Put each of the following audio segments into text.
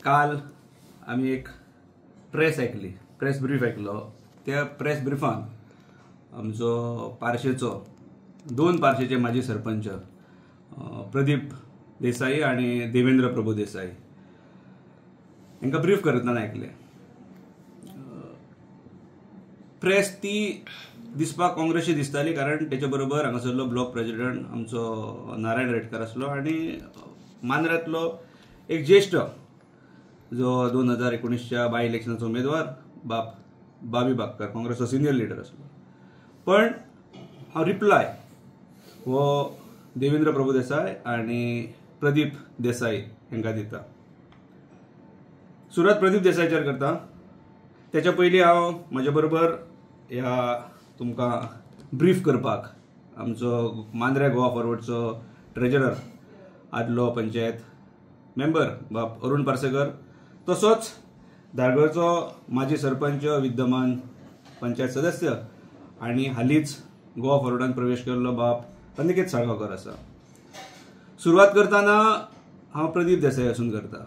काल आमी एक प्रेस आयकली, प्रेस ब्रीफ आयकलो. त्या प्रेस ब्रिफान आमचो पार्शेचो, दोन पार्शेचे माजी सरपंच प्रदीप देसाई आनी देवेंद्र प्रभू देसाई हांकां ब्रीफ करतना आयकलें. प्रेस ती दिसपाक काँग्रेसची दिसताली, कारण तेच्या बरोबर हांगासरलो ब्लॉक प्रेसिडेंट आमचो नारायण रेडकर आसलो आनी मांद्र्यांतलो एक ज्येश्ठ जो 2019च्या बाय इलेक्शनाचो उमेदवार बाप बाबी बागकर, काँग्रेसचो सिनियर लिडर आसलो. पण हांव रिप्लाय हो देवेंद्र प्रभू देसाय आनी प्रदीप देसाई हांकां दिता. सुरवात प्रदीप देसायचेर करता. तेच्या पयलीं हांव म्हज्या बरोबर ह्या तुमकां ब्रीफ करपाक आमचो मांद्रे गोवा फॉरवर्डचो ट्रेजरर, आदलो पंचायत मेंबर बाप अरुण पार्सेकर, तसोच धारगळचो माजी सरपंच, विद्यमान पंचायत सदस्य आनी हालींच गोवा फॉरवर्डान प्रवेश केल्लो बाप अनिकेत साळगांवकर आसा. सुरवात करतना हांव प्रदीप देसाई आसून करता.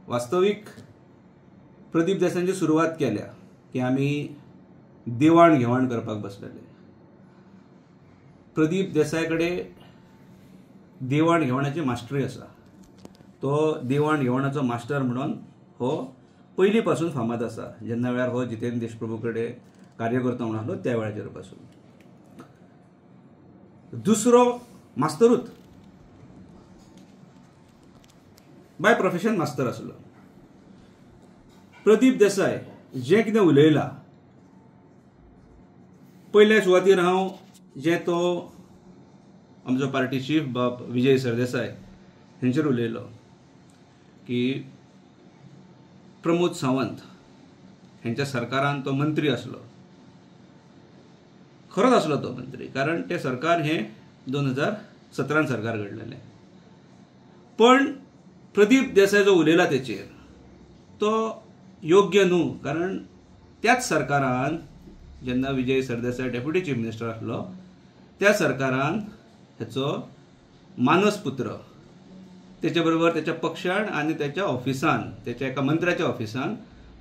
वास्तवीक प्रदीप देसायांची सुरवात केल्या की आमी देवाण घेवाण करपाक बसलेले. प्रदीप देसाय कडेन देवाण घेवाणाची मास्टरी आसा. तो देवाण घेवाणाचो मास्टर म्हणून हो पयलीं पासून फामाद आसा. जेन्ना वेळार हो जितेंद्र देशप्रभू कडेन कार्यकर्तो म्हणून आसलो त्या वेळाचेर पासून. दुसरो मास्तरूच, बाय प्रोफेशन मास्तर आसलो. प्रदीप देसाय जें कितें उलयला पयल्या सुवातीर हांव जें तो आमचो पार्टी चीफ बाब विजय सरदेसाय हेंचेर उलयलो की प्रमोद सावंत हेंच्या सरकारान तो मंत्री आसलो. खरोच आसलो तो मंत्री, कारण तें सरकार हें 2017 सरकार घडलेलें. पण प्रदीप देसाय जो उलयला तेचेर तो योग्य न्हू, कारण त्याच सरकारान जेन्ना Vijay Sardesai deputy chief minister आसलो त्या सरकारान हेचो मानसपुत्र तेच्या बरोबर तेच्या पक्षान आनी तेच्या ऑफिसान, तेच्या एका मंत्र्याच्या ऑफिसान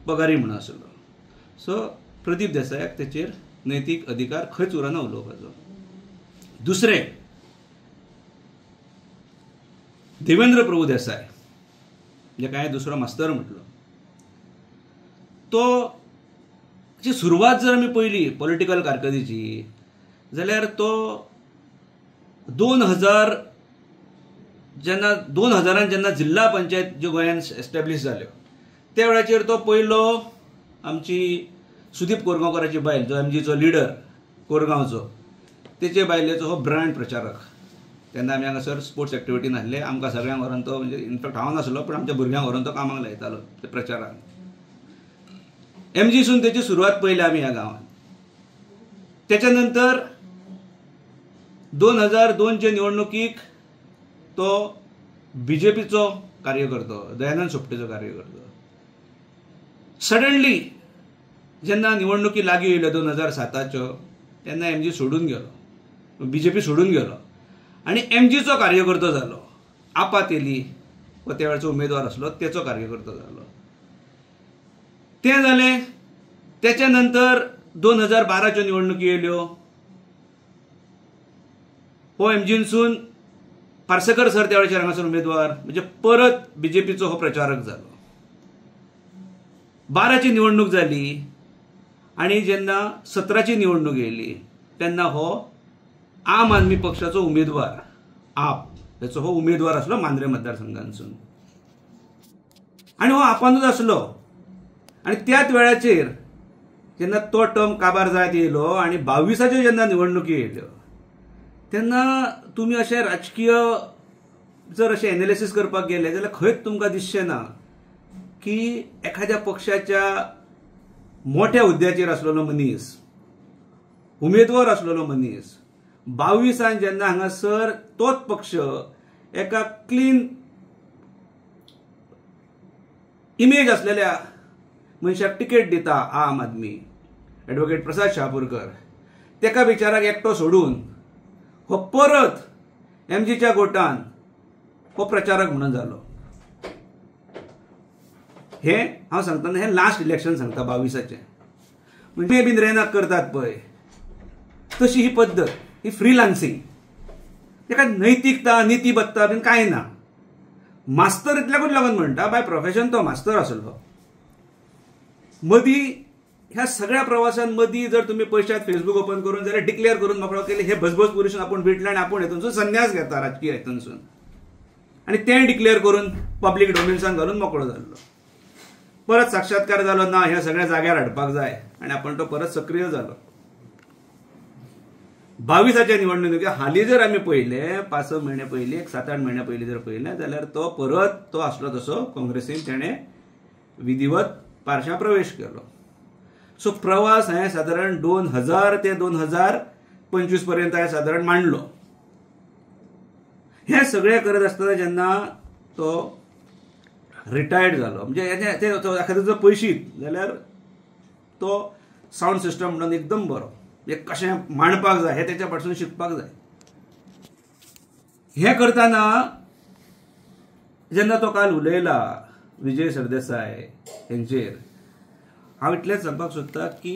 पगारी म्हणून आसलो. सो प्रदीप देसायाक तेचेर नैतीक अधिकार खंयच उरना उलोवपाचो. दुसरें, देवेंद्र प्रभू देसाय जेका हांवें दुसरो मास्तर म्हटलो, तो जी सुरवात जर आमी पळयली पॉलिटिकल कारकिर्दीची जाल्यार तो 2000 जेन्ना 2000 जेन्ना जिल्हा पंचायत ज्यो गोंयांत एस्टेब्लीश जाल्यो त्या वेळाचेर तो पयलो आमची सुदीप कोरगांवकराची बायल, जो एमजीचो लिडर कोरगांवचो, तेचे बायलेचो हो ब्रँड प्रचारक. तेन्ना आमी हांगासर स्पोर्ट्स एक्टिविटी नासले, आमकां सगळ्यांक व्हरोन तो, म्हणजे इनफॅक्ट हांव नासलो पण आमच्या भुरग्यांक व्हरोन तो कामाक लायतालो ते प्रचारान. एमजीसून तेची सुरवात पळयली आमी ह्या गांवांत. तेच्या नंतर 2002चे निवडणुकीक तो बीजेपीचो कार्यकर्तो, दयानंद सोपटेचो कार्यकर्तो. सडनली जेन्ना निवडणुकी लागीं येयल्यो 2007च्यो तेन्ना एमजी सोडून गेलो, बीजेपी सोडून गेलो आनी एमजीचो कार्यकर्तो जालो. आपा तेली हो त्या वेळाचो उमेदवार आसलो, तेचो कार्यकर्तो जालो. तें जालें. तेच्या नंतर 2012च्यो निवडणुकी येयल्यो. हो एमजीनसून पार्सेकर सर त्या वेळाचेर हांगासर उमेदवार, म्हणजे परत बीजेपीचो हो प्रचारक जालो. 12ची निवडणूक जाली आनी जेन्ना 17ची निवडणूक येयली तेन्ना हो आम आदमी पक्षाचो उमेदवार, आप हेचो हो उमेदवार आसलो मांद्रे मतदारसंघांतसून आनी हो आपानूच आसलो. आनी त्याच वेळाचेर जेन्ना तो टर्म काबार जायत येयलो आनी 22च्यो जेन्ना निवडणुकी येयल्यो तेन्ना तुमी अशें राजकीय जर अशें एनालिसीस करपाक गेले जाल्यार खंयच तुमकां दिसचें ना की एखाद्या पक्षाच्या मोठ्या हुद्द्याचेर आसलेलो मनीस, उमेदवार आसलेलो मनीस 22 जेन्ना हांगासर तोच पक्ष एका क्लीन इमेज आसलेल्या मनशाक तिकेट दिता, आम आदमी एडवोकेट प्रसाद शहापूरकर, तेका बिचाराक एकटो सोडून हो परत एमजीच्या गोटान हो प्रचारक म्हणून जालो. हें हांव सांगतना हें लास्ट इलेक्शन सांगता 22आचें, म्हणजे बीन रेनाक करतात पळय तशी ही पद्दत, ही फ्रिलान्सिंग, ताका नैतिकता नितीबत्ता बीन कांय ना. मास्तर इतल्याकूच लागून म्हणटा, बाय प्रोफेशन तो मास्तर आसलो. मदीं ह्या सगळ्या प्रवासान मदीं जर तुमी पळयशात फेसबूक ओपन करून जाल्यार डिक्लेअर करून मोकळो केले हे भसभस पुरुषून आपूण भेटले आनी आपूण हेतूनसून संन्यास घेता राजकीय हेतूनसून, आनी तें डिक्लेअर करून पब्लीक डोमेन्सान घालून मोकळो जाल्लो. परत साक्षात्कार जालो ना ह्या सगळ्या जाग्यार हाडपाक जाय आनी आपण तो परत सक्रीय जालो. 22आच्या निवडणुकीत हालीं जर आमी पळयलें 5-6 म्हयने पयलीं, एक 7-8 म्हयन्या पयलीं जर पळयलें जाल्यार तो परत तो आसलो तसो काँग्रेसीन तेणें विधिवत पारशा प्रवेश केलो. सो प्रवास हांवें सादारण 2000 ते 2025 पर्यंत हांवें सादारण मांडलो. हें सगळें करत आसतना जेन्ना तो रिटायर्ड जालो, म्हणजे एखादो जर पयशीत जाल्यार तो सावंड सिस्टम म्हणून एकदम बरो, म्हणजे कशें मांडपाक जाय हें तेच्या पासून शिकपाक जाय. हें करतना जेन्ना तो काल उलयला विजय सरदेसाय हेंचेर, हांव इतलेंच सांगपाक सोदता की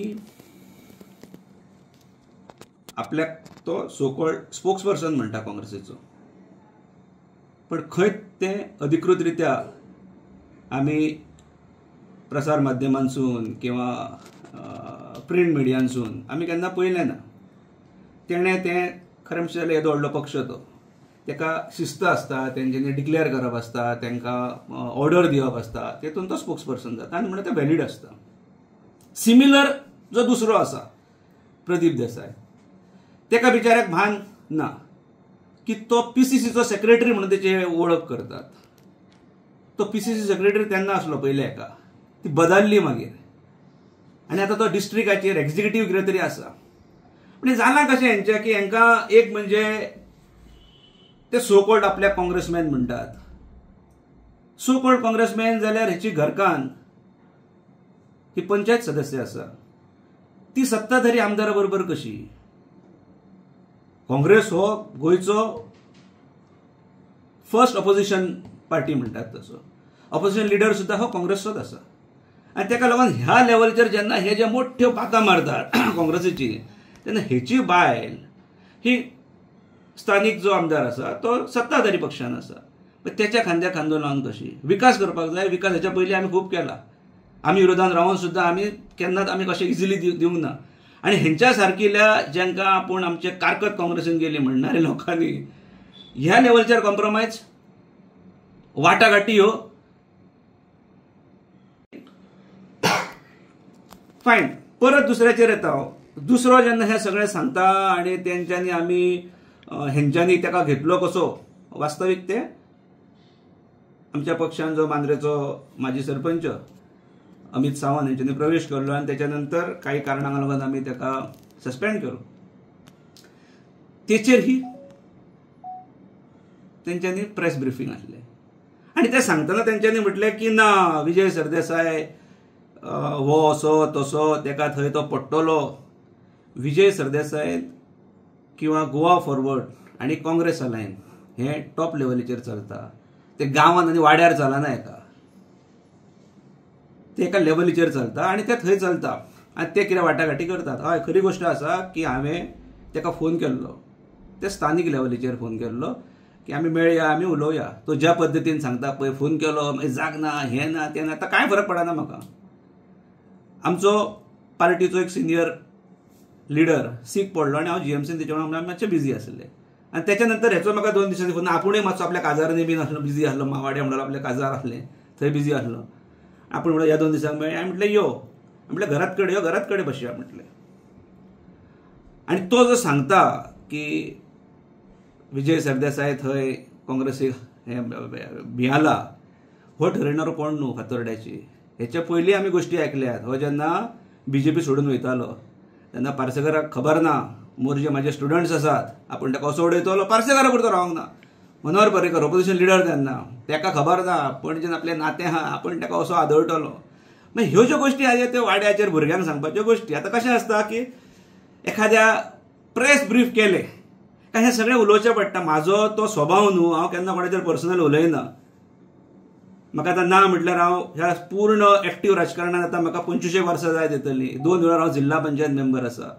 आपल्याक तो सो कॉल्ड स्पोक्स पर्सन म्हणटा काँग्रेसीचो, पण खंय तें अधिकृत रित्या आमी प्रसार माध्यमांसून किंवा प्रिंट मिडियांसून आमी केन्ना पळयलें ना. तेणें तें खरें म्हणचे जाल्यार येदो व्हडलो पक्ष तो, ताका शिस्त आसता, तेंच्यांनी डिक्लेअर करप आसता, तांकां ऑर्डर दिवप आसता, तेतून तो स्पोक्स पर्सन जाता आनी म्हणून तें व्हॅलीड आसता. सिमिलर जो दुसरो आसा प्रदीप देसाय, ताका बिचाऱ्याक भान ना की तो पीसीसीचो सेक्रेटरी म्हणून तेची वळख करतात. तो पीसीसी सेक्रेटरी तेन्ना आसलो पयले एका, ती बदल्ली मागीर आनी आतां तो डिस्ट्रिक्टाचेर एक्झिक्युटीव कितें तरी आसा. पूण जालां कशें हेंचें की हेंकां एक म्हणजे ते सो कॉल्ड आपल्याक काँग्रेसमॅन म्हणटात, सो कॉल्ड काँग्रेसमॅन जाल्यार हेची घरकान्न ही पंचायत सदस्य आसा, ती सत्ताधारी आमदारा बरोबर कशी? काँग्रेस हो गोंयचो फर्स्ट ऑपोजिशन पार्टी म्हणटात तसो, ऑपोजिशन लिडर सुद्दां हो काँग्रेसचोच आसा. आनी ताका लागून ह्या लेवलचेर जेन्ना हे जे मोठ्यो पातां मारतात काँग्रेसीची, तेन्ना हेची बायल ही स्थानीक जो आमदार आसा तो सत्ताधारी पक्षान आसा, तेच्या खांद्या खांदो लावन कशी विकास करपाक जाय. विकास हेच्या पयलीं आमी खूब केला, आमी विरोधान रावन सुद्दां आमी केन्नाच आमी कशें इजिली दिवंक ना. आनी हेंच्या सारकिल्या जांकां आपूण आमचे कारकत काँग्रेसीन गेली म्हणणारे लोकांनी ह्या लेवलचेर कॉम्प्रोमायज, वाटाघाटी ह्यो फायन. परत दुसऱ्याचेर येता हांव, दुसरो जेन्ना हें सगळें सांगता आनी तेंच्यांनी आमी हेंच्यांनी ताका घेतलो कसो, वास्तवीक ते आमच्या पक्षान जो मांद्रेचो माजी सरपंच अमित सावंत हेंच्यांनी प्रवेश केल्लो आनी तेच्या नंतर काही कारणांक लागून आमी ताका सस्पेंड केलो. तेचेर ही तेंच्यांनी प्रेस ब्रिफींग आसलें आनी ते सांगतना तेंच्यांनी म्हटलें की ना विजय सरदेसाय हो असो तसो ताका थंय तो पडटलो. विजय सरदेसाय किंवा गोवा फॉरवर्ड आनी काँग्रेस अलायन हें टॉप लेवलीचेर चलता, ते गांवांत आनी वाड्यार चलना, एका ते एका लेवलीचेर चलता आनी ते थंय चलता आनी ते कितें वाटाघाटी करतात. हय, खरी गोश्ट आसा की हांवें ताका फोन केल्लो, ते स्थानीक लेवलीचेर फोन केल्लो की आमी मेळया, आमी उलोवया. तो ज्या पद्दतीन सांगता पळय फोन केलो मागीर जाग ना, हें ना, तें ना, आतां कांय फरक पडना म्हाका. आमचो पार्टीचो एक सिनियर लिडर सीक पडलो आनी हांव जीएमसीन तेच्या वांगडा मातशें बिजी आसलें आनी तेच्या नंतर हेचो म्हाका 2 दिसांनी फोन, आपुणूय मातसो आपल्या काजारांनी बीन आसलो, बिजी आसलो, मावाडे म्हणलो आपल्या काजार आसलें थंय बिजी आसलो. आपूण म्हणलो ह्या 2 दिसांक मेळ्ळें, हांवें म्हटलें यो, म्हटलें घरात कडेन यो, घरात कडेन बसया म्हटलें. आनी तो जो सांगता की विजय सरदेसाय थंय काँग्रेसीक हें भियाला, हो ठरयणारो कोण न्हू फातोर्ड्याची. हेच्या पयलीं आमी गोश्टी आयकल्यात. हो जेन्ना बीजेपी सोडून वयतालो तेन्ना पार्सेकाराक खबर ना मोरजे म्हाजे स्टुडंट्स आसात, आपूण ताका असो उडयतलो, पार्सेकारा पुरतो रावंक ना. मनोहर पर्रीकर ऑपोजिशन लिडर तेन्ना ताका खबर ना पणजेन आपलें नातें आहा, आपूण ताका असो आदळटलो. मागीर ह्यो ज्यो गोश्टी आसा त्यो वाड्याचेर भुरग्यांक सांगपाच्यो गोश्टी. आतां कशें आसता की एखाद्या प्रेस ब्रीफ केलें काय हें सगळें उलोवचें पडटा. म्हाजो तो स्वभाव न्हू, हांव केन्ना कोणाचेर पर्सनल उलयना. म्हाका आतां ना म्हटल्यार हांव ह्या पूर्ण एक्टीव राजकारणांत आतां म्हाका 25 वर्सां जायत येतलीं. 2 वेळार हांव जिल्हा पंचायत मेंबर आसा,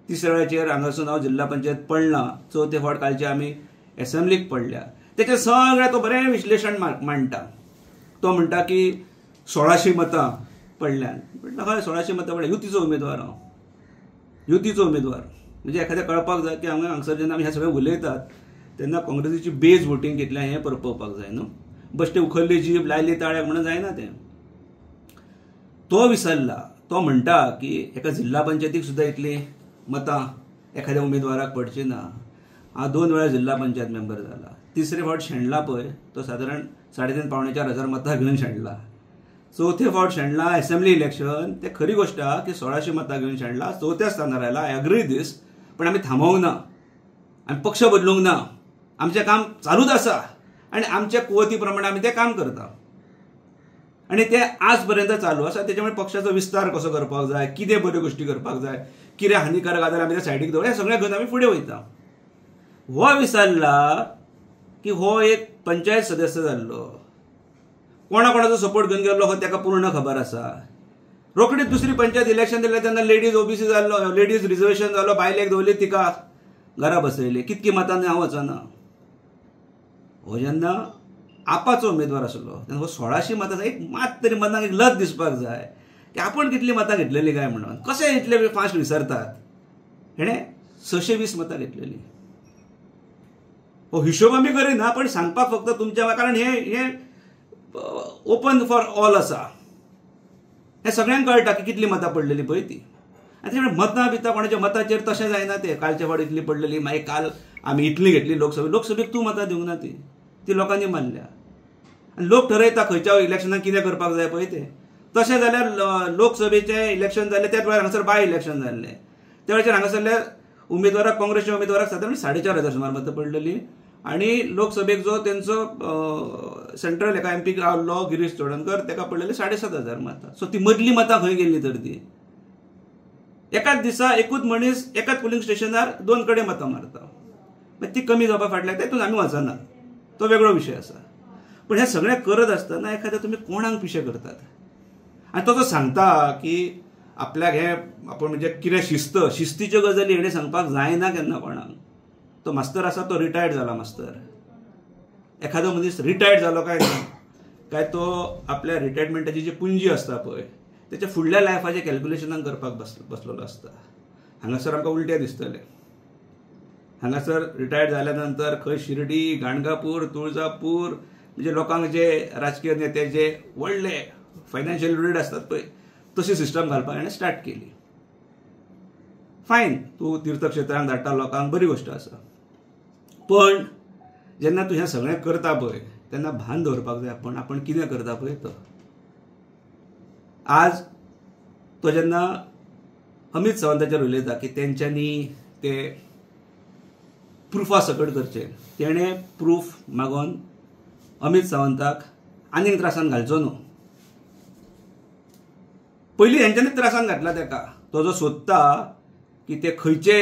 तिसऱ्या वेळाचेर हांगासून हांव जिल्हा पंचायत पडला, चवथे फावट कालचे आमी एसेंब्लीक पडल्या. तेचें सगळें तो बरें विश्लेशण मांडटा. तो म्हणटा की 1600 मतां पडल्यान. म्हटलं हय 1600 मतां पडल्या, युतीचो उमेदवार हांव, युतीचो उमेदवार. म्हणजे एखाद्या कळपाक जाय की हांगा हांगसर जेन्ना आमी हें सगळें उलयतात तेन्ना काँग्रेसीची बेज वोटींग कितलें हें परपोवपाक जाय न्हू. बश्टे उखल्ली जीब लायली ताळ्याक म्हणून जायना तें. तो विसरला. तो म्हणटा की एका जिल्हा पंचायतीक सुद्दां इतलीं मतां एखाद्या उमेदवाराक पडची ना. हांव 2 वेळा जिल्हा पंचायत मेंबर जाला, तिसरे फावट शेणला पळय तो सादारण 3.5 3.75 हजार मतां घेवन शेणला. चवथे फावट शेणला एसेंब्ली इलेक्शन, ते खरी गोश्ट आहा की 1600 मतां घेवन शेणला, चवथ्या स्थानार आयला. I agree दीस, पण आमी थांबोवंक ना, आमी पक्ष बदलूंक ना, आमचें काम चालूच आसा आनी आमच्या कुवती प्रमाणे आमी तें काम करता आनी तें आज पर्यंत चालू आसा. तेच्या मुळे पक्षाचो विस्तार कसो करपाक जाय, कितें बऱ्यो गोश्टी करपाक जाय, कितें हानिकारक आसा जाल्यार आमी त्या सायडीक दवर, हें सगळें घेवन आमी फुडें वयता. हो विसरला की हो एक पंचायत सदस्य जाल्लो, कोणा कोणाचो सपोर्ट घेवन गेल्लो हो ताका पूर्ण खबर आसा. रोखडीच दुसरी पंचायत इलेक्शन दिलें तेन्ना लेडीज ओबीसी जाल्लो, लेडीज रिजर्वेशन जालो, बायलेक दवरली तिका घरा बसयली. कितकी मतां हांव वचना. हो जेन्ना आपाचो उमेदवार आसलो तेन्ना हो 1600 मतां, एक मात तरी मनाक एक लज दिसपाक जाय की आपण कितली मतां घेतलेली काय म्हणून. कशें इतले फास्ट विसरतात. हेणें 620 मतां घेतलेली. हो हिशोब आमी करिना, पण सांगपाक फक्त तुमच्या, कारण हें ओपन फॉर ऑल आसा, हें सगळ्यांक कळटा की कितली मतां पडलेली पळय ती. आनी तेच्या मतां बितां कोणाच्या मताचेर तशें जायना तें. कालचे फावट इतली पडलेली, मागीर काल आमी इतली घेतली लोकसभेक, लोकसभेक तूं मतां दिवंक ना, ती ती लोकांनी मारल्या. आनी लोक ठरयता खंयच्या इलेक्शनाक कितें करपाक जाय पळय तें. तशें जाल्यार लोकसभेचें इलेक्शन जालें त्याच वेळार हांगासर बाय इलेक्शन जाल्लें, त्या वेळाचेर हांगासरल्या उमेदवाराक, काँग्रेसच्या उमेदवाराक सादारण 4,500 सुमार मतां पडलेली. आनी लोकसभेक जो तेंचो सेंट्रल एका एम पी आहलो गिरीश चोडणकर ताका पडलेले 7,500 मतां. सो ती मदली मतां खंय गेल्ली तर ती? एकाच दिसा एकूच मनीस एकाच पोलिंग स्टेशनार 2 कडेन मतां मारता, मागीर ती कमी जावपा फाटल्यान तेतून आमी वचना, तो वेगळो विशय आसा. पण हें सगळें करत आसतना एखाद्या तुमी कोणाक पिशे करतात. आनी तो जो सांगता की आपल्याक हें आपूण म्हणजे कितें शिस्त, शिस्तीच्यो गजाली हेणें सांगपाक जायना केन्ना कोणाक. तो मास्तर आसा तो रिटायर्ड जाला मास्तर. एखादो मनीस रिटायर्ड जालो काय ना काय तो आपल्या रिटायरमेंटाची जी पुंजी आसता पळय तेच्या फुडल्या लायफाचें कॅल्क्युलेशनान करपाक बसलेलो आसता. हांगासर आमकां उलटें दिसतलें. हांगासर रिटायर्ड जाल्या नंतर खंय शिर्डी, गाणगापूर, तुळजापूर, म्हणजे लोकांक जे राजकीय नेते जे व्हडले फायनान्शियल रिलेटेड आसतात पळय तशी सिस्टम घालपाक हाणें स्टार्ट केली. फायन, तूं तीर्थक्षेत्रांक धाडटा लोकांक, बरी गोश्ट आसा. पण जेन्ना तूं हें सगळें करता पळय तेन्ना भान दवरपाक जाय आपण आपण कितें करता पळय तो. आज तो जेन्ना अमित सावंताचेर उलयता की तेंच्यांनी ते प्रुफा सकट करचे, तेणें प्रूफ मागोन अमित सावंताक आनीक त्रासान घालचो न्हू. पयलीं हेंच्यांनी त्रासान घातला तेका. तो जो सोदता की ते खंयचे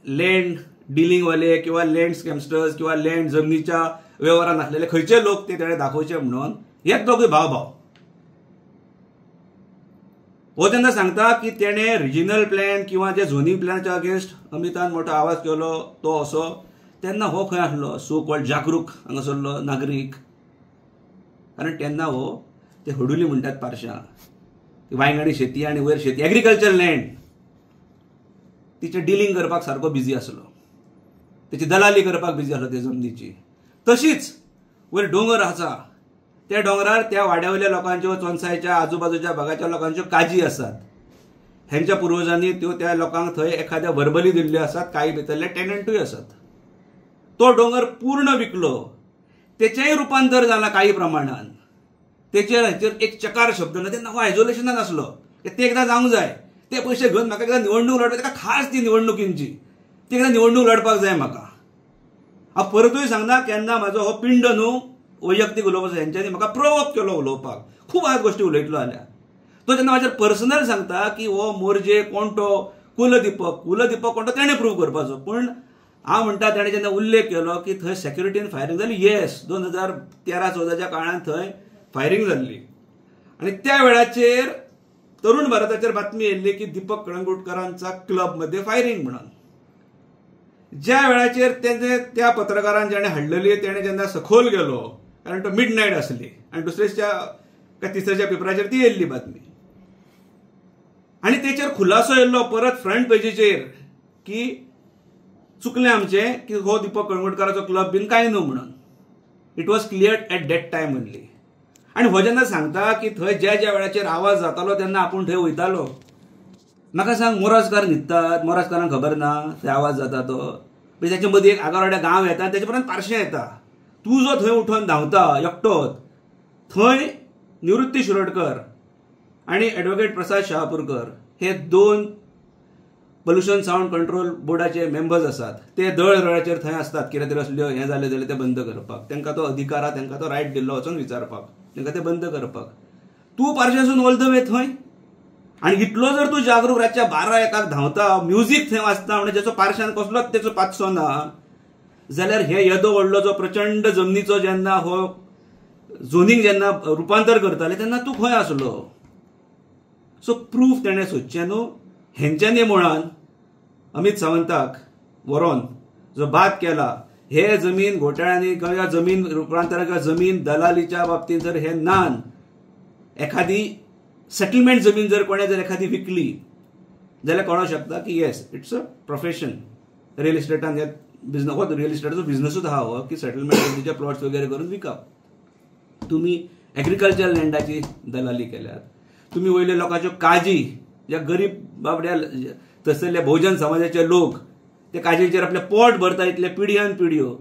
लँड डिलिंगवाले किंवा लँड स्कॅमस्टर्स किंवा लँड जमनीच्या वेव्हारान आसलेले खंयचे लोक ते तेणें दाखोवचे म्हणून हेच दोगूय भाव भाव. हो तेन्ना सांगता की तेणें रिजनल प्लॅन किंवा जे झोनींग प्लॅनाच्या अगेन्स्ट अमितान मोठो आवाज केलो तो असो, तेन्ना हो खंय आसलो सो कॉल्ड जागरूक हांगासरलो नागरीक. कारण तेन्ना हो ते हडुली म्हणटात पारशां, वांयगणी शेती आनी वयर शेती, एग्रीकल्चर लँड, तिचें डिलींग करपाक सारको बिजी आसलो, तेची दलाली करपाक बिजी आसलो ते जमनीची. तशीच वयर दोंगर आसा, त्या दोंगरार त्या वाड्या वयल्या लोकांच्यो, चोनसायच्या आजूबाजूच्या भागाच्या लोकांच्यो काजी आसात. हेंच्या पुर्वजांनी त्यो त्या लोकांक थंय एखाद्या वर्बली दिल्ल्यो आसात, कांय भितरले टेनंटूय आसात. तो दोंगर पूर्ण विकलो, तेचेंय रुपांतर जालां काही प्रमाणान. तेचेर हाचेर एक चकार शब्द ना. तेन्ना हो आयजोलेशनान आसलो ते एकदां जावंक जाय, ते पयशे घेवन म्हाका एकदां निवडणूक लडपाक, ताका खास ती निवडणुकींची, ती एकदां निवडणूक लडपाक जाय म्हाका. हांव परतूय सांगना केन्ना म्हाजो हो पिंड न्हू वैयक्तीक उलोवपाचो, हेंच्यांनी म्हाका प्रोवोक केलो उलोवपाक, खूब हांव गोश्टी उलयतलो जाल्यार. तो जेन्ना म्हाजेर पर्सनल सांगता की हो मोरजे कोण तो कुलदीपक, कुलदीपक कोण तो तेणें प्रूव करपाचो. पूण हांव म्हणटा तेणें जेन्ना उल्लेख केलो की थंय सेक्युरिटीन फायरींग जाली, येस 2013-14च्या काळांत थंय फायरींग जाल्ली आनी त्या वेळाचेर तरुण भारताचेर बातमी येयल्ली की दीपक कळंगूटकरांचा क्लब मध्ये फायरींग म्हणून. ज्या वेळाचेर तेणे त्या पत्रकारान जेणे हाडलेली तेणे जेन्ना सखोल गेलो, कारण तो मिड नायट आसली आनी दुसऱ्याच्या काय तिसऱ्याच्या पेपराचेर ती येयल्ली बातमी आनी तेचेर खुलासो येयल्लो परत फ्रंट पेजीचेर की चुकलें आमचें की हो दीपक कळंगूटकराचो क्लब बीन कांय न्हू म्हणून. It was clear at that time only. आनी हो जेन्ना सांगता की थंय ज्या ज्या वेळाचेर आवाज जातालो तेन्ना आपूण थंय वयतालो, म्हाका सांग मोराजकार न्हिदतात, मोराजकारांक खबर ना थंय आवाज जाता तो. म्हणजे ताचे मदीं एक आगारवाड्या गांव येता आनी तेचे पर्यंत पारशें येता. तूं जो थंय उठोन धांवता एकटोच, थंय निवृत्ती शिरोडकर आनी एडवोकेट प्रसाद शहापूरकर हे 2 पोल्युशन सावंड कंट्रोल बोर्डाचे मेंबर्स आसात. ते दळ वेळाचेर थंय आसतात, कितें तरी असल्यो हें जालें जाल्यार तें बंद करपाक तांकां तो अधिकार आहा, तांकां तो रायट दिल्लो वचून विचारपाक, तांकां तें बंद करपाक. तूं पारशेंसून ऑल the way थंय आनी इतलो जर तूं जागरूक रातच्या 12-1 धांवता, म्युजीक थंय वाजता म्हणजे जेचो पारशान कसलोच तेचो पातसो ना, जाल्यार हे येदो व्हडलो जो प्रचंड जमनीचो जेन्ना हो झोनींग जेन्ना रुपांतर करताले तेन्ना तूं खंय आसलो? सो प्रूफ तेणें सोदचें न्हू. हेंच्यांनी मुळान अमित सावंताक व्हरोन जो बाद केला, हे जमीन घोटाळ्यांनी किंवा जमीन रुपांतरा किंवा जमीन दलालीच्या बाबतींत जर हे नान एखादी सेटलमेंट जमीन जर कोणें जर एखादी विकली जाल्यार कळोंक शकता की yes it's a profession. Real इस्टेटान हे बिजनस, हो रियल इस्टेटाचो बिजनसूच आहा हो की सेटलमेंट जमनीचे प्लॉट्स वगैरे करून विकप. तुमी एग्रीकल्चर लँडाची दलाली केल्यात, तुमी वयल्या लोकांच्यो काजी, ज्या गरीब बाबड्या थंयसरले बहुजन समाजाचे लोक ते काजीचेर आपलें पोट भरता इतले पिढयान पिढयो,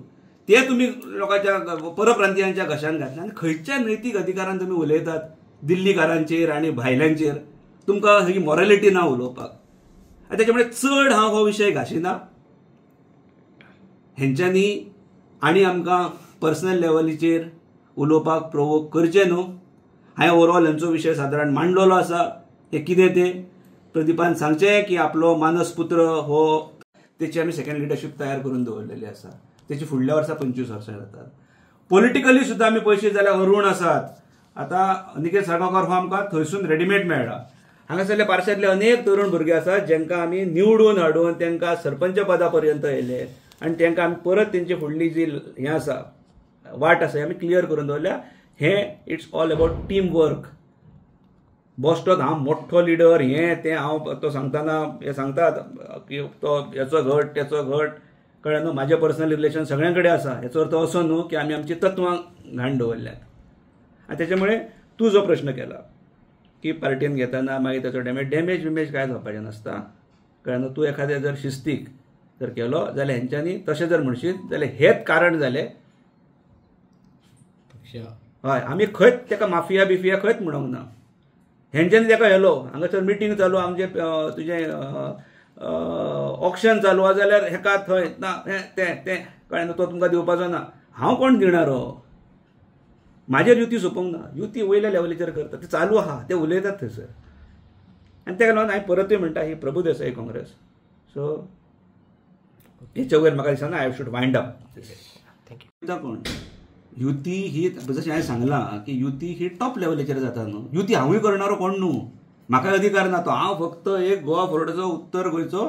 ते तुमी लोकांच्या परप्रांतीयांच्या घशान घातले. आनी खंयच्या नैतीक अधिकारान तुमी उलयतात दिल्लीकारांचेर आनी भायल्यांचेर? तुमकां ही मॉरलिटी ना उलोवपाक. आनी तेच्या मुळे चड हांव हो विशय घाशिना. हेंच्यांनी आनी आमकां पर्सनल लेवलीचेर उलोवपाक प्रोवोक करचें न्हू. हांवें ओवरऑल हेंचो विशय सादारण मांडलेलो आसा. हें कितें तें प्रदीपान सांगचें की आपलो मानसपुत्र हो तेची आमी सेकंड लिडरशीप तयार करून दवरलेली आसा. तेची फुडल्या वर्सा 25 वर्सां जातात. पॉलिटिकली सुद्दां आमी पळयशी जाल्यार अरूण आसात. आतां अनिकेत साळगांवकार हो आमकां थंयसून रेडीमेड मेळ्ळा. हांगासरले पारशांतले अनेक तरुण भुरगे आसात जेंकां आमी निवडून हाडून तांकां सरपंच पदा पर्यंत येयले आनी तांकां आमी परत तेंची फुडली जी हें आसा वाट आसा आमी क्लियर करून दवरल्या. हें it's all about team work. बॉस्टोत हांव मोठो लिडर हें तें हांव तो सांगतना हें सांगतात की तो हेचो घट तेचो घट, कळ्ळें न्हू. म्हाजें पर्सनल रिलेशन सगळ्यां कडेन आसा. हेचो अर्थ असो न्हू की आमी आमची तत्वां घाण दवरल्यात. आनी तेच्या मुळे तूं जो प्रश्न केला की पार्टीन घेतना मागीर ताचो डॅमेज विमेज कांय जावपाचें नासता, कळ्ळें न्हू. तूं एखादें जर शिस्तीक जर केलो जाल्यार हेंच्यांनी तशें जर म्हणशीत जाल्यार हेच कारण जालें. हय, आमी खंयच ताका माफिया बिफिया खंयच म्हणूंक ना. हेंच्यांनी ताका हेलो हांगासर मिटींग चालू आमचें तुजें ऑक्शन चालू आसा जाल्यार हेका थंय ना हें तें तें, कळ्ळें न्हू. तो तुमकां दिवपाचो ना. हांव कोण दिणार हो? म्हाजेर युती सोंपोवंक ना. युती वयल्या लेवलीचेर करता, ते चालू आहा, ते उलयतात थंयसर. आनी ताका लागून हांवें परतूय म्हणटा ही प्रभुदेसाई काँग्रेस. सो हेच्या वयर म्हाका दिसना I should wind up. Thank you. कोण युती ही जशें हांवें सांगलां की युती ही टॉप लेवलीचेर जाता न्हू. युती हांवूय करणारो कोण न्हू, म्हाका अधिकार ना तो. हांव फक्त एक गोवा फॉरवर्डाचो उत्तर गोंयचो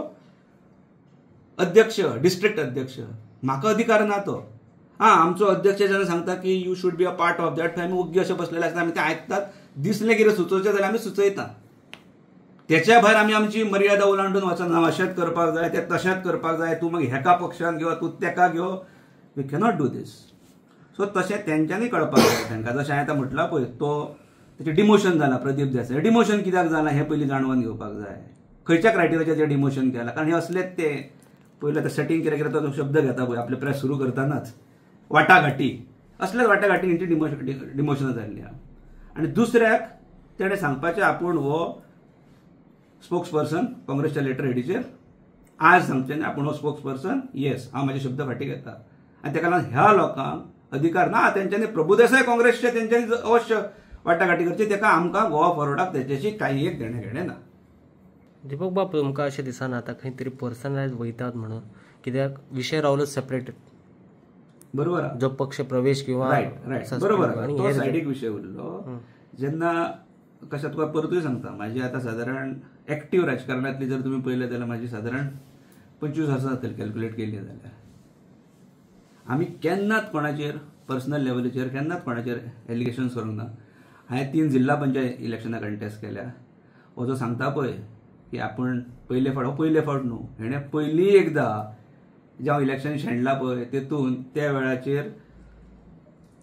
अध्यक्ष, डिस्ट्रिक्ट अध्यक्ष, म्हाका अधिकार ना तो. आं, आमचो अध्यक्ष जेन्ना सांगता की you should be a part of that, थंय आमी ओग्गी अशें बसलेले आसता, आमी तें आयकतात. दिसलें कितें सुचोवचें जाल्यार आमी सुचयता. तेच्या भायर आमी आमची मर्यादा ओलांडून वचना. अशेंच करपाक जाय, तें तशेंच करपाक जाय, तूं मागीर हेका पक्षान घेव, तूं तेका घेव, we cannot do these. So तशें तेंच्यांनी कळपाक जाय तांकां. जशें हांवें आतां म्हटलां पळय, तो तेचें डिमोशन जालां प्रदीप देसाय, डिमोशन कित्याक जालां हें पयलीं जाणवून घेवपाक जाय. खंयच्या क्रायटेरियाचेर तें डिमोशन केलां? कारण हें असलेच ते पयलीं आतां सेटींग कितें कितें तो शब्द घेता पळय आपले प्रेस सुरू करतानाच, वाटाघाटी, असलेच वाटाघाटी हेंची डिमोशनां जाल्लीं आहा. आनी दुसऱ्याक तेणें सांगपाचें आपूण हो स्पोक्स पर्सन काँग्रेसच्या लेटर हेडीचेर आज सांगचें न्ही आपूण हो स्पोक्स पर्सन, येस हांव म्हाजे शब्द फाटीं घेता. आनी ताका लागून ह्या लोकांक अधिकार ना. तेंच्यांनी प्रभुदेसाय काँग्रेसचे तेंच्यांनी अवश्य वाटाघाटी करची. ताका आमकां गोवा फॉरवर्डाक तेच्याशी कांय एक देणें घेणें ना. दीपक बाब, तुमकां अशें दिसना आतां खंय तरी पर्सनलायज वयतात म्हणून? कित्याक विशय रावलो सेपरेट, बरोबर, जो पक्ष प्रवेश किंवा रायट रायट बरोबर, तो सायडीक विशय उरलो. जेन्ना कशें तुका परतूय सांगता, म्हाजी आतां सादारण एक्टीव राजकारणांतली जर तुमी पळयलें जाल्यार म्हाजी सादारण 25 वर्सां जातली कॅल्क्युलेट केली जाल्यार. आमी केन्नाच कोणाचेर पर्सनल लेवलीचेर केन्नाच कोणाचेर एलिगेशन्स करूंक ना. हांवें 3 जिल्हा पंचायत इलेक्शनां कंटेस्ट केल्या. हो जो सांगता पळय की आपण पयले फावट, हो पयले फावट न्हू, हेणें पयलीं एकदां जें हांव इलेक्शन शेणलां पळय तेतून त्या वेळाचेर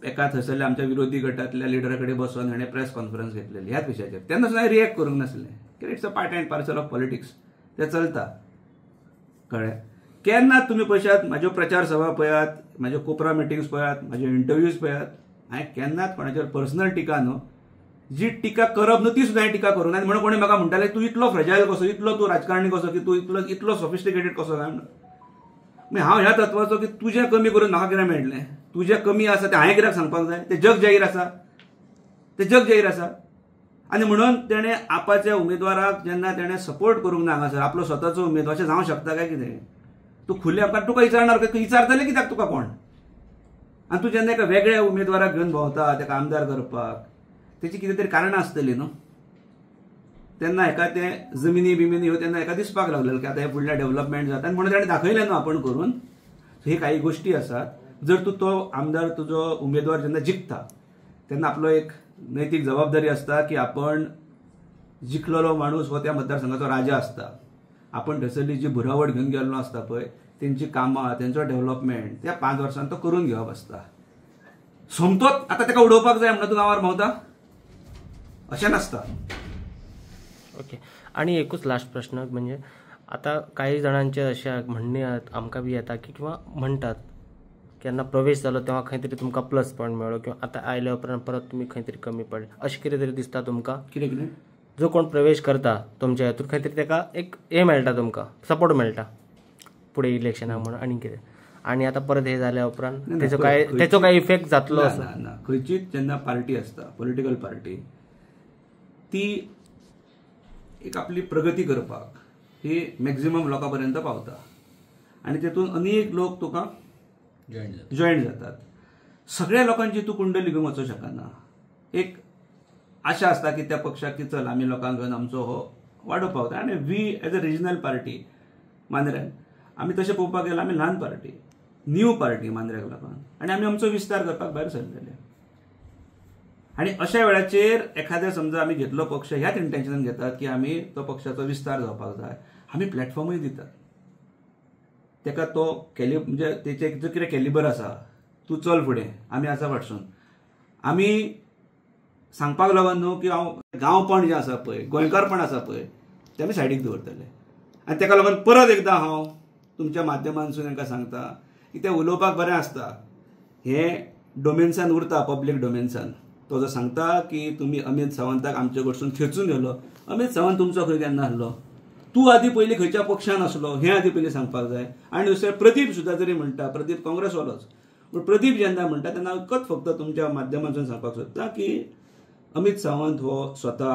एका थंयसरल्या आमच्या विरोधी गटांतल्या लिडरा कडेन बसून हेणें प्रेस कॉन्फरन्स घेतलेली ह्याच विशयाचेर. तेन्ना सुद्दां रिएक्ट करूंक नासलें, कित्याक it's a part and parcel of politics, तें चलता. कळ्ळें? केन्ना तुमी पळयशात म्हाज्यो प्रचार सभा पळयात, म्हाज्यो कोपरा मिटिंग्स पळयात, म्हाज्यो इंटरव्यूज पळयात, हांवें केन्नाच कोणाचेर पर्सनल टिका न्हू, जी टिका करप न्हू ती सुद्दां हांवें टिका करूंक ना. आनी म्हणून कोणी म्हाका म्हणटाले तूं इतलो फ्रेजायल कसो, इतलो तूं राजकारणी कसो, की तूं इतलो इतलो सॉफिस्टिकेटेड कसो काय म्हणून. मागीर हांव ह्या तत्वाचो की तुजें कमी करून म्हाका कितें मेळटलें, तुजें कमी आसा तें हांवें कित्याक सांगपाक जाय, तें जग जाहीर आसा, तें जग जाहीर आसा. आनी म्हणून तेणें आपाच्या उमेदवाराक जेन्ना तेणें सपोर्ट करूंक ना हांगासर, आपलो स्वताचो उमेदवार, अशें जावंक शकता काय कितें? तूं खुले आमकां तुका विचारणार, विचारतले कित्याक तुका कोण? आनी तूं जेन्ना एका वेगळ्या उमेदवाराक घेवन भोंवता ताका आमदार करपाक, तेची कितें तरी कारणां आसतलीं न्हू. तेन्ना हेका तें जमिनी बिमिनी ह्यो तेन्ना हेका दिसपाक लागलें की आतां हें फुडल्या डेव्हलपमेंट जाता, आनी म्हणून ताणें दाखयलें न्हू आपण करून. हे काही गोश्टी आसात. जर तूं तो आमदार तुजो उमेदवार जेन्ना जिखता तेन्ना आपलो एक नैतीक जबाबदारी आसता की आपण जिखलेलो माणूस हो त्या मतदारसंघाचो राजा आसता. आपण थंयसरली जी भुरावट घेवन गेल्लो आसता पळय, तेंची कामां, तेंचो डेव्हलपमेंट त्या 5 वर्सांत तो करून घेवप आसता. सोमतोच आतां ताका उडोवपाक जाय म्हणून तूं गांवार भोंवता अशें नासता. ओके, आणि एकूच लास्ट प्रश्न म्हणजे आता काही जणांचे अशे म्हणणे आमकां बी येता की किंवा म्हणटात केन्ना प्रवेश जालो तेव्हा खंय तरी तुमकां प्लस पॉयंट मेळ्ळो किंवा आतां आयल्या उपरांत परत तुमी खंय तरी कमी पडले, अशें कितें तरी दिसता तुमकां? कितें कितें जो कोण प्रवेश करता तुमच्या हेतून खंय तरी ताका एक हें मेळटा, तुमकां सपोर्ट मेळटा फुडें इलेक्शनाक म्हणून आनी कितें, आनी आतां परत हें जाल्या उपरांत तेचो काय इफेक्ट जातलो? ना ना, खंयचीच जेन्ना पार्टी आसता, पॉलिटिकल पार्टी, ती एक आपली प्रगती करपाक ही मॅक्झिमम लोकां पर्यंत पावता आनी तेतून अनेक लोक तुका जॉईन जातात. सगळ्या लोकांची तूं कुंडली घेवन वचूंक शकना. एक आशा आसता की त्या पक्षाक की चल आमी लोकांक घेवन आमचो हो वाडोवपाक पावता. आनी we as a regional party मांद्र्यान आमी तशें पळोवपाक गेल्यार आमी ल्हान पार्टी, न्यू पार्टी मांद्र्याक लागून, आनी आमी आमचो विस्तार करपाक भायर सरलेले. आनी अशा वेळाचेर एखाद्या समजा आमी घेतलो पक्ष ह्याच इंटेन्शनान घेतात की आमी तो पक्षाचो विस्तार जावपाक जाय, आमी प्लॅटफॉर्मूय दितात तेका, तो म्हणजे तेचे जो कितें कॅलिबर आसा, तूं चल फुडें, आमी आसा फाटसून. आमी सांगपाक लागून न्हू की हांव गांवपण जें आसा पळय, गोंयकारपण आसा पळय, तें आमी सायडीक दवरतले. आनी तेका लागून परत एकदां हांव तुमच्या माध्यमांतसून तांकां सांगता की तें उलोवपाक बरें आसता, हें डोमेन्सान उरता, पब्लीक डोमेन्सान. तो जो सांगता की तुमी अमित सावंताक आमचे कडसून खेचून व्हेलो, अमित सावंत तुमचो खंय केन्ना आसलो? तूं आदी पयलीं खंयच्या पक्षान आसलो हें आदी पयलीं सांगपाक जाय. आनी दुसरें प्रदीप सुद्दां जरी म्हणटा, प्रदीप काँग्रेसवालोच, पूण प्रदीप जेन्ना म्हणटा तेन्ना एकच फक्त तुमच्या माध्यमांतसून सांगपाक सोदता की अमित सावंत हो स्वता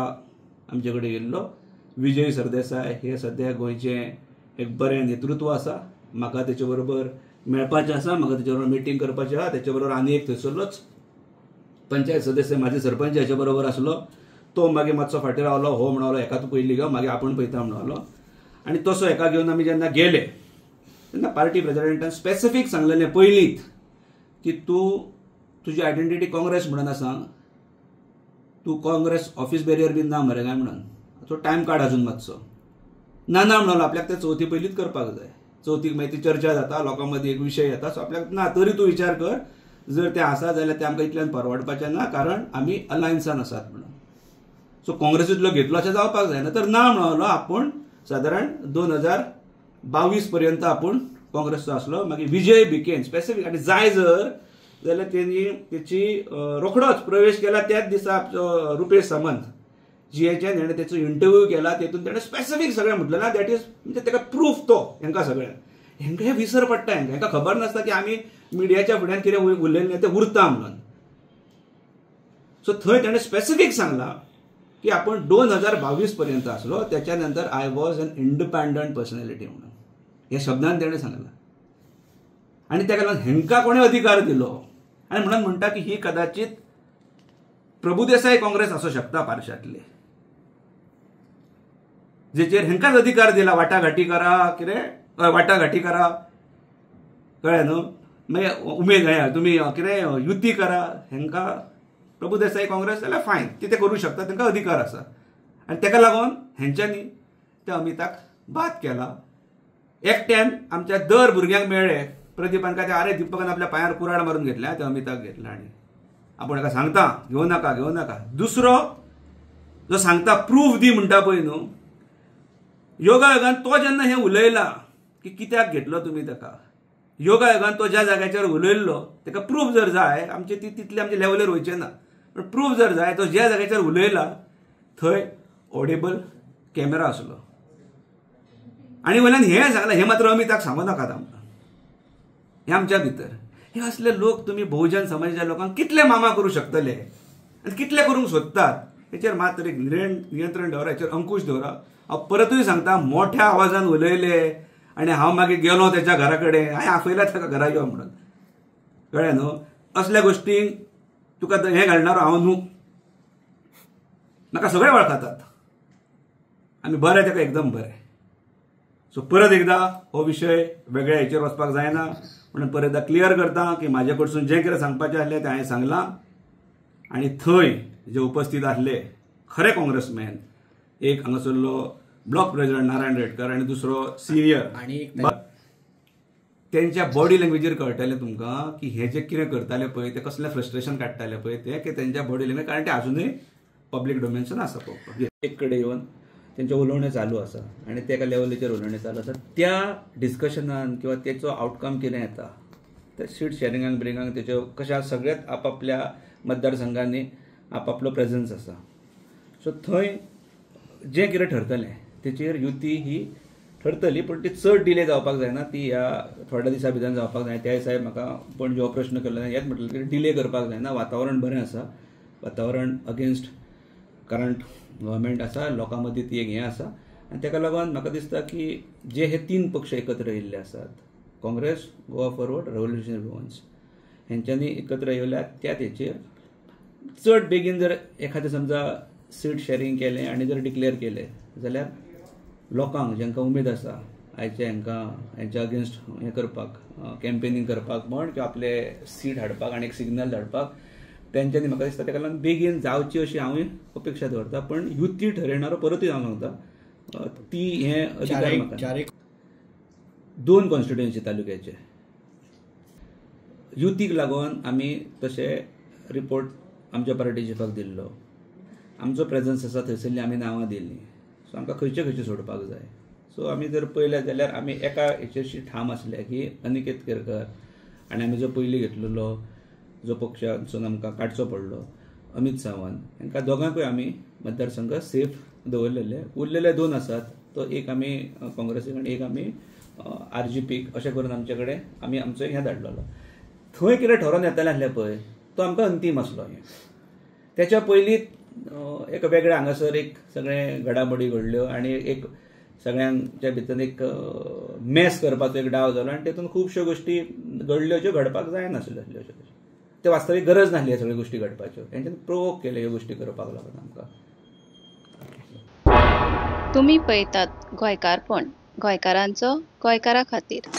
आमचे कडेन येयल्लो. विजय सरदेसाय हे सद्या गोंयचें एक बरें नेतृत्व आसा, म्हाका तेचे बरोबर मेळपाचें आसा, म्हाका तेचे बरोबर मिटींग करपाचें आसा. तेचे बरोबर आनी एक थंयसरलोच पंचायत सदस्य माजी सरपंच हाचे बरोबर आसलो, तो मागीर मातसो फाटीं रावलो, हो म्हणलो हेका तूं पयलीं घेव मागीर आपूण पळयता म्हणलो. आनी तसो हेका घेवन आमी जेन्ना गेले तेन्ना पार्टी प्रेजिडेंटान स्पेसिफीक सांगलेलें पयलींच की तूं तुजी आयडेंटिटी काँग्रेस म्हणून आसा, तूं काँग्रेस ऑफिस बॅरियर बीन ना मरे काय म्हणून, तो टायम काड अजून मातसो. ना ना म्हणलो, आपल्याक ते चवथी पयलींच करपाक जाय, चवथीक मागीर ती चर्चा जाता, लोकां मदीं एक विशय येता, सो आपल्याक ना तरी तूं विचार कर, जर तें आसा जाल्यार तें आमकां इतल्यान परवडपाचें ना, कारण आमी अलायन्सान आसात म्हणून. सो काँग्रेसींतलो घेतलो अशें जावपाक जायना. तर ना म्हणलो आपूण सादारण 2022 पर्यंत आपूण काँग्रेसचो आसलो. मागीर विजय भिकेन स्पेसिफीक आनी जाय जर जाल्यार तेणी तेची रोखडोच प्रवेश केला त्याच दिसा रुपेश सामंत जीएचएन हेणें तेचो इंटरव्यू केला, तेतून तेणें स्पेसिफीक सगळें म्हटलें ना, that is म्हणजे तेका प्रूफ तो हेंकां सगळ्यांक. हेंकां हें विसर पडटा, हेंकां हेंकां खबर नासता की आमी मिडियाच्या फुड्यान कितें उलयलें तें उरता म्हणून. सो थंय तेणें स्पेसिफीक सांगलां की आपण 2022 पर्यंत आसलो, त्याच्या नंतर I was an independent personality म्हणून ह्या शब्दान तेणें सांगलां. आनी ताका लागून हेंकां कोणें अधिकार दिलो? आनी म्हणून म्हणटा की ही कदाचित प्रभुदेसाय काँग्रेस आसूं शकता पार्शांतली, जेचेर हेंकांच अधिकार दिला, वाटाघाटी करा, कितें वाटाघाटी करा, कळ्ळें न्हू, मागीर उमेद तुमी कितें युती करा. हेंकां प्रभुदेसाय काँग्रेस जाल्यार फायन, ती ते करूं शकता, तांकां अधिकार आसा. आनी ताका लागून हेंच्यांनी त्या अमिताक बाद केला. एकट्यान आमच्या दर भुरग्यांक मेळ्ळे, प्रदीपान काय अरे दीपकान आपल्या पांयार कुराड मारून घेतल्या, त्या अमिताक घेतला आनी आपूण हेका सांगता घेवं नाका घेवं नाका. दुसरो जो सांगता प्रूफ दी म्हणटा पळय न्हू, योगायोगान तो जेन्ना हें उलयला की कित्याक घेतलो तुमी ताका, योगायोगान तो ज्या जाग्याचेर उलयल्लो ताका प्रूफ जर जाय, आमचे ती तितले आमचे लेवलीर वयचे ना, पण प्रूफ जर जाय, तो ज्या जाग्याचेर उलयला थंय ऑडिबल कॅमेरा आसलो. आनी वयल्यान हें सांगलां, हें मात्र अमिताक सांगू नाकात आमकां, हें आमच्या भितर. हे असले लोक तुमी बहुजन समाजाच्या लोकांक कितले मामा करूं शकतले आनी कितले करूंक सोदतात, हेचेर मात्र एक नियंत्रण दवरा, हेचेर अंकुश दवरा. हांव परतूय सांगता, मोठ्या आवाजान उलयले आनी हांव मागीर गेलो तेच्या घरा कडेन, हांवें आपयला ताका घरा यो म्हणून, कळ्ळें न्हू. असल्या गोश्टींक तुका हें घालणार हांव न्हू, म्हाका सगळे वळखतात, आमी बरें ताका एकदम बरें. सो परत एकदा हो विशय वेगळ्या हेचेर वचपाक जायना म्हणून परत एकदा क्लियर करता की म्हाजे कडसून जें कितें सांगपाचें आसलें तें हांवें सांगलां. आनी थंय जे उपस्थित आसले खरे काँग्रेसमॅन, एक हांगासरलो ब्लॉक प्रेसिडेंट नारायण रेडकर आनी दुसरो सिनियर, आनी तेंच्या बॉडी लँग्वेजीर कळटलें तुमकां की हे जे कितें करताले पळय ते कसलें फ्रस्ट्रेशन काडटाले पळय ते, की तेंच्या बॉडी लँग्वेज, कारण ते आजुनूय पब्लीक डोमेन्सान आसा पळोवपाक. एक कडेन येवन तेंचें उलोवणें चालू आसा आनी ते एका लेवलीचेर उलोवणें चालू आसा, त्या डिस्कशनान किंवा तेचो आवटकम कितें येता, त्या सीट शॅरिंगाक बिरिंगाक तेच्यो कशें सगळ्यात आपापल्या मतदारसंघांनी आपापलो प्रेजन्स आसा. सो थंय जें कितें ठरतलें तेचेर युती ही ठरतली, पूण ती चड डिले जावपाक जायना, ती ह्या थोड्या दिसां भितर जावपाक जाय. त्या दिसाय म्हाका पण जो प्रश्न केल्लो हेच म्हटलें की डिले करपाक जायना, वातावरण बरें आसा, वातावरण अगेन्स्ट करंट गव्हर्मेंट आसा, लोकां मदीं ती एक हें आसा. आनी ताका लागून म्हाका दिसता की जे हे तीन पक्ष एकत्र येयल्ले आसात, Congress, Goa forward, revolutionary Goans, हेंच्यांनी एकत्र येयल्यात त्या तेचेर चड बेगीन जर एखादें समजा सीट शॅरींग केलें आनी जर डिक्लेअर केलें जाल्यार लोकांक जांकां उमेद आसा आयच्या हांकां हेंच्या अगेन्स्ट हें करपाक, कॅम्पेनींग करपाक म्हण किंवा आपले सीट हाडपाक आनी एक सिग्नल धाडपाक, तेंच्यांनी म्हाका दिसता ताका लागून बेगीन जावची अशी हांवूय अपेक्षा दवरता. पण युती ठरयणारो परतूय हांव सांगता ती हें अधिकार म्हाका. दोन कॉन्स्टिट्युएन्सी तालुक्याचे युतीक लागून आमी तशे रिपोर्ट आमच्या पार्टी चिफाक दिल्लो, आमचो प्रेजन्स आसा थंयसरली आमी नांवां दिल्लीं, सो आमकां खंयचे खंयचे सोडपाक जाय. सो आमी जर पळयलें जाल्यार आमी एका हेचेरशी ठाम आसले की अनिकेत केरकर आनी आमी जो पयलीं घेतलेलो जो पक्षांतसून आमकां काडचो पडलो अमित सावंत, हांकां दोगांकूय आमी मतदारसंघ सेफ दवरलेले. उरलेले दोन आसात, तो एक आमी काँग्रेसीक आनी एक आमी आरजीपीक, अशें करून आमचे कडेन आमी आमचो हें धाडलेलो. थंय कितें ठरोवन येतालें आसलें पळय तो आमकां अंतीम आसलो. हें तेच्या पयलीं एक वेगळें हांगासर एक सगळें घडामोडी घडल्यो आनी एक सगळ्यांच्या भितर एक मॅस करपाचो एक डाव जालो आनी तेतून खुबश्यो गोश्टी घडल्यो ज्यो घडपाक जायनासल्यो आसल्यो, अश्यो ते वास्तवीक गरज नासली ह्या सगळ्यो गोश्टी घडपाच्यो, तेंच्यान प्रोवोक केले ह्यो गोश्टी करपाक लागून आमकां. तुमी पळयतात गोंयकारपण, गोंयकारांचो गोंयकारा खातीर.